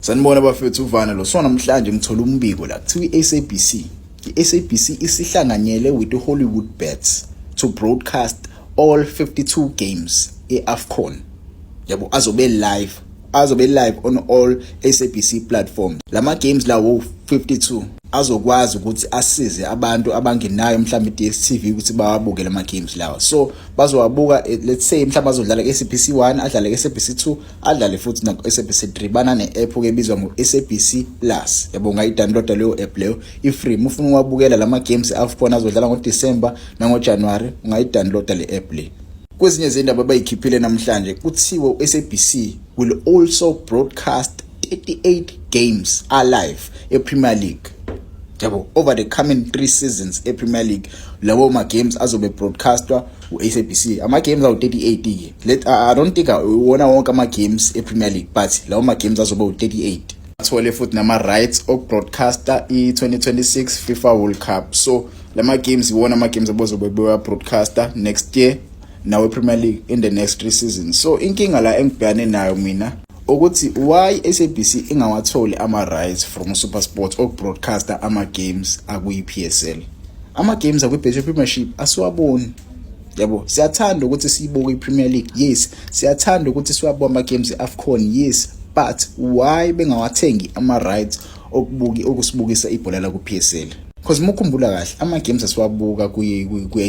Sanibona bafethu, uvana lo. So namhlanje ngithola umbiko la, kuthiwa i-SABC, i-SABC isihlanganyele with the Hollywood Bets to broadcast all 52 games e-AFCON, yabo. Azobe live on all SABC platforms lama games lawo 52. Azokwazi ukuthi asize abantu abangenayo mhlawumbe i-DStv ukuthi bawabuke lama games lawa. So bazowabuka, let's say mhlawumbe azodlala ku-SABC 1, adlale ku-SABC 2, adlale futhi naku-SABC 3. Bana ne-app ke ebizwa ngo-SABC Plus, yabo. Ungayi-downloada leyo app leyo, i-free. Uma ufuna uwabukela lama games e-AFCON azodlala ngoDecember nangoJanuary, ungayi-downloada le app le. Kwezinye izindaba abayikhiphile namhlanje, kuthiwe u-SABC will also broadcast 38 games alive e-Premier League, yabo, over the coming 3 seasons e-Premier League. Lawo ma games azobe broadcastwa u-SABC, ama games awu 38 ke. Let I don't think wona wonke ama games e-Premier League, but lawo ma games azobe u38. Athole futhi nama rights okubroadcasta i-2026 FIFA World Cup. So lama games iwona ama games abazobe bewa broadcaster next year nawe Premier League in the next 3 seasons. So inkinga la engibhekane nayo mina ukuthi why SABC ingawatholi ama rights from SuperSport okubroadcaster ama games akuyi PSL, ama games akwi Betway Premiership asiwaboni, yabo. Siyathanda ukuthi siyibuke iPremier League, yes. Siyathanda ukuthi siwabuke ama games eAfcon, yes, but why bengawathengi ama rights okubuki okusibukisa ibhola la ku PSL? Because mukhumbula kahle, ama games asiwabuka ku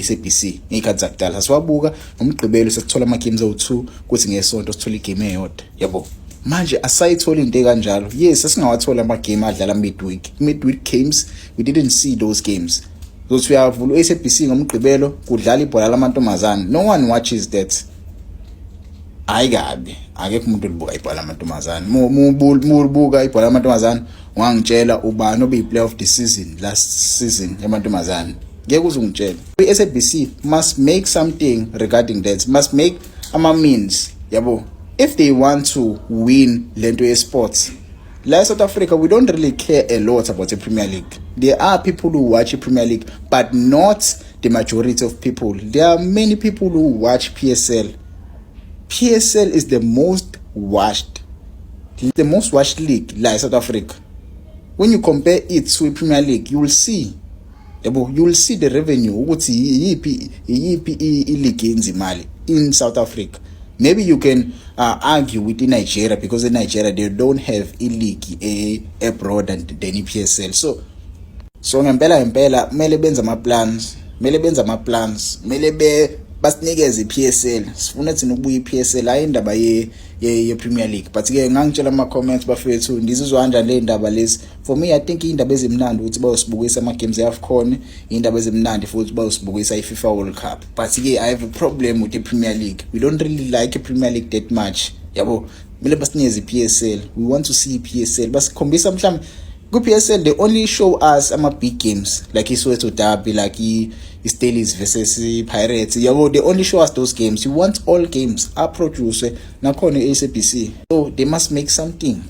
SABC ngezikhathi zakudala, asiwabuka ngomgqibelo, sesithola ama games awu2, kuthi ngesonto sithola igame eyodwa, yabo. Manje asayithola into ekanjalo. Yes, asingawathola ama game adlala midweek. Midweek games, we didn't see those games. Uzothi uyavula u-SABC ngomgqibelo, kudlala ibhola lamantombazane. No one watches that. Hayi kabi, akekho umuntu olibuka ibhola lamantombazane. Mubuka ibhola lamantombazane, ungangitshela ubani obe player of the season last season yamantombazane? Ngeke uze ungitshele. I-SABC must make something regarding that, must make ama means, yabo, if they want to win lento ye-sports la eSouth Africa. We don't really care a lot about the Premier League. There are people who watch the Premier League, but not the majority of people. There are many people who watch PSL. PSL is the most watched league la eSouth Africa. When you compare it to Premier League, you will see, yabo, you will see the revenue ukuthi iyiphi i-league yenza imali in South Africa. Maybe you can argue with Nigeria, because in Nigeria they don't have a league a broader than iPSL. So ngempela ngempela kumele benze ama plans, kumele benze ama plans, kumele be basinikeze iPSL. Sifuna thina ukubuya iPSL, hayi indaba ye Premier League. But ke ngangitshela ama comments, bafethu, ndizizwa kanjani le ndaba lezi? For me, I think indaba ezimnandi ukuthi bayosibukisa ama games eAfcon, indaba ezimnandi futhi bayosibukisa iFIFA World Cup. But ke I have a problem with the Premier League. We don't really like the Premier League that much, yabo. Kumele basinikeze iPSL. We want to see iPSL. Basikhombisa mhlawumbe ku-PSL, they only show us ama big games like iSoweto Derby, like i-Stellies versus i-Pirates, yabo. They only show us those games. You want all games aproduce nakhona i-SABC, so they must make something.